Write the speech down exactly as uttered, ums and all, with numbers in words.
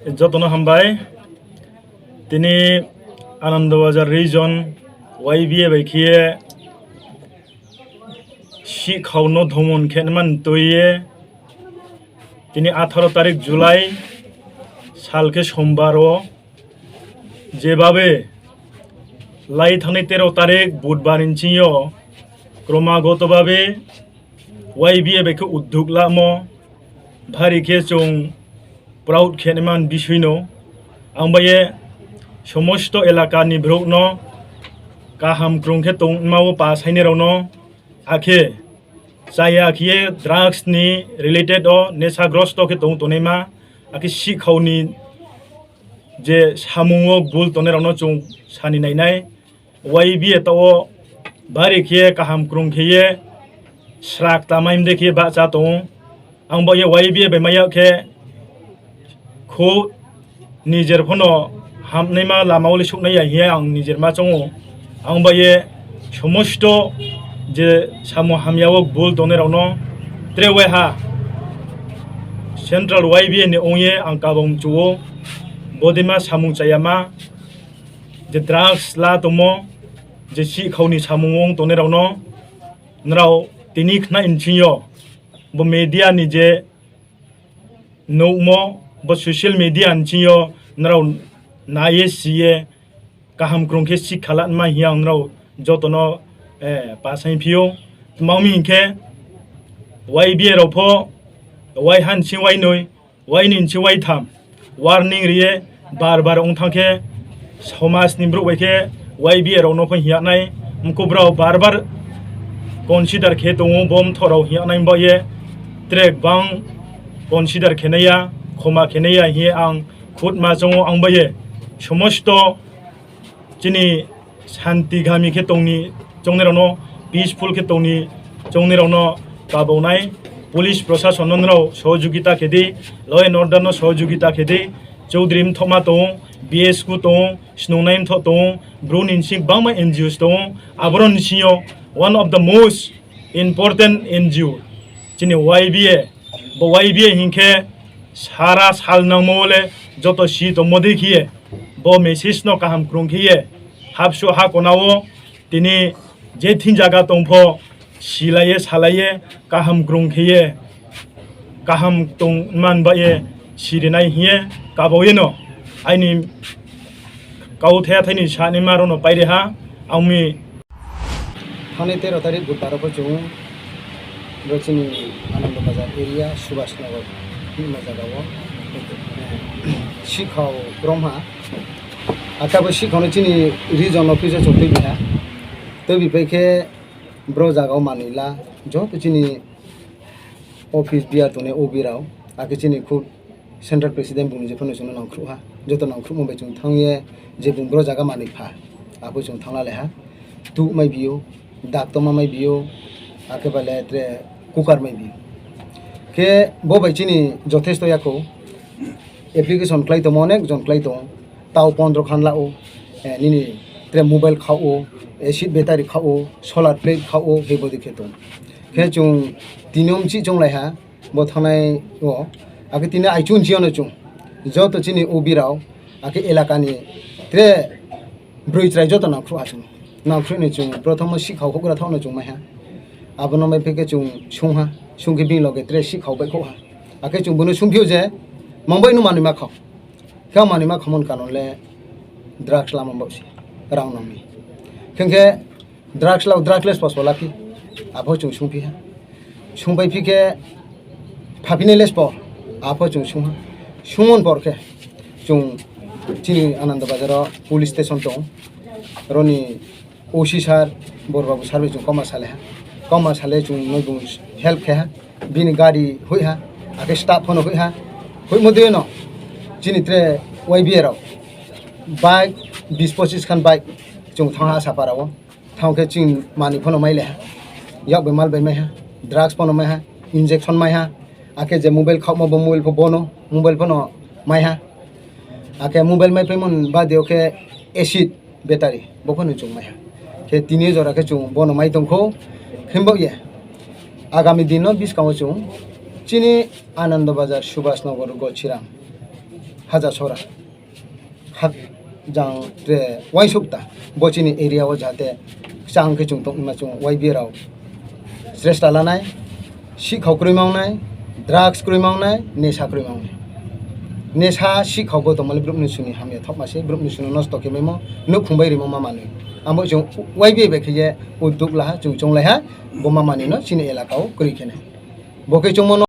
Jotono hambai. Tini Anandabazar region Y B A bai khiye sikhao no dhomon khenman tuiye tini atharo tarik July sal khe sombar o jebabe lai thani tero tarik budbar ni singyo kromagoto babe Y B A bai khe udduk lamo bhari khe chwng proud khenman bisui no. Ang baye somosto elaka ni borok no kaham krung khe tongma o pa saini rok no akhe chaya khiye drugs ni related o nesagrosto khe tong tonima akhe sikhao ni je samung o bul tongnai rok no chwng sani nainai. Y B A to o bari khiye kaham krung khiye srak tamai mde khiye bahcha tongo. Ang bo ye Y B A bai maya khe khu nijer phano hamnaima lama uli suknai ya hiye ang nijer ma chongo. Ang bo ye somosto je samo hamya o bul tongnai rok no tre wai ha Central Y B A ni ong ye ang kabong chuo bodima samung chayama je drugs la tongmo, je sikhao ni samung wng tongnai rok no, nrao tini khna insing yo, bo media ni je nukmo, bo social media insing yo, nrao naiye siye, kaham krung khe sikha lanma hiya ang nrao joto no, eh, pasai phio. Tma wngmi hinkhe Y B A rok pho, wai han sing wai noi, Waini nsi waitham warning riye bar bar wng thang khe somaj ni borok bai khe Y B A rok no phai hiya nai mkhubrao bar bar consider khe tongo, bo mtho rok hiya nai ba ye track bang consider khe nai ya, khoma khe nai ya hiye ang khud ma chongo. Ang ba ye somosto chini shanti gami khe tongni chongni rokno, peaceful khe tongni chongni rokno kabonai. Police proshasonno norok sohojogita khe di, law and order no sohojogita khe di. Chowdhury mthokma tongo, B S K tongo, snungnai mthok tongo, bru ni sing bangma N G Os tongo. Aboroni singo one of the most important N G O chini Y B A. Bo Y B A hinkhe sara sal nangmo le joto si tongmo de khiye, bo message no kaham krung khiye, hapsu ha konao tini je thin jaga tongpho silaiye salaiye kaham krung khiye kaham tong man ba ye sirinai hiye kabaoyeno aini kau thaya thaini sani maro no paire ha. Ang mi Thani tero tarik budbar o chwng bo chini Anando Bazar area Subhash Nagar hwnma jaga o sikhao romha. Ata bo sikhao no chini region office o chwng twi biha. Twi bi pai khe bro jaga o manwi la joto chini office biya tongnai O B rao, akhe chini khud central president bung je phano chwngno nangkhruh ha, joto nangkhruhma bai chwng thang ye je bung bro jaga manwi pha, abo chwng thangla le ha, tuk mai bio, dak tongma mai bio, akhe bale tre cooker mai bio. Khe bo bai chini jothesto yakho, application khlai tongo, onek jon khlai tongo, tao pondro khan la o, eh, nini tre mobile kha o, acid battery kha o, solar plate kha o, he bodi khe tong. Khe chwng tini om chi chong lai ha, bo thangnai o, akhe tini ai chun chi ono chwng. Joto chini O B rao, akhe elaka ni tre bwrwi chwrai joto nangkhruh ha chwng. Nangkhruh ni chwng prothom o sikhao hokra thok no chwng mai ha. Abono mai phikhe chwng sung ha, sung khe bini loge tre sikhao bai khok ha. Akhe chwng bono sung phio je, mangbai no manwi ma khao. Khe manwi ma khamon kanon le drugs lama bo si, rang nangni. Khe khe drugs lao, drugs les pos pala phi, abo chwng sung phi ha. Sung bai phi khe phapinai les po, abo chwng sung ha. Sungmon por khe chwng chini Anando Bazar o police station tong, roni O C sir, Bor Babu sir bai chwng koma salai ha. Koma salai chwng noi bung help khe ha. Bini gari hui ha. Akhe staff phano hui ha. Hui mo de no. Chini tre Y B A rao. Bike bis pochis khan bike. Chwng thang ha Asapara o. Thang khe chini mani phano mai le ha. Yak bai mal bai mai ha. Drugs phano mai ha. Injection mai ha. Akhe je mobile khakma bo mobile pho bono. Mobile phano mai ha. Akhe mobile mai phaimon badio khe acid battery bo phano chwng mai ha. Khe tini jora khe chwng bono mai tongkho. Himbok ye agami din no bwskango chwng chini Anando Bazar, Subhash Nagar, Gochiram Haja sora. Hak jang tre waisuk ta. Bo chini area o jate chang khe chung tongma chung Y B A rao sresta lanai, sikhao kwrwi mangnai, drugs kwrwi mangnai, nesa kwrwi mangnai. Nesa sikhao bo tongmani brupni suni hamya thokma se, brupni suni nosto khe maimo, nukhung bai rimo ma manwi. Amo chung Y B A bai khe ye udduk laha, chung chonglaiha, bo ma manwi no chini elaka o kwrwi khene. Bo khe chongmo no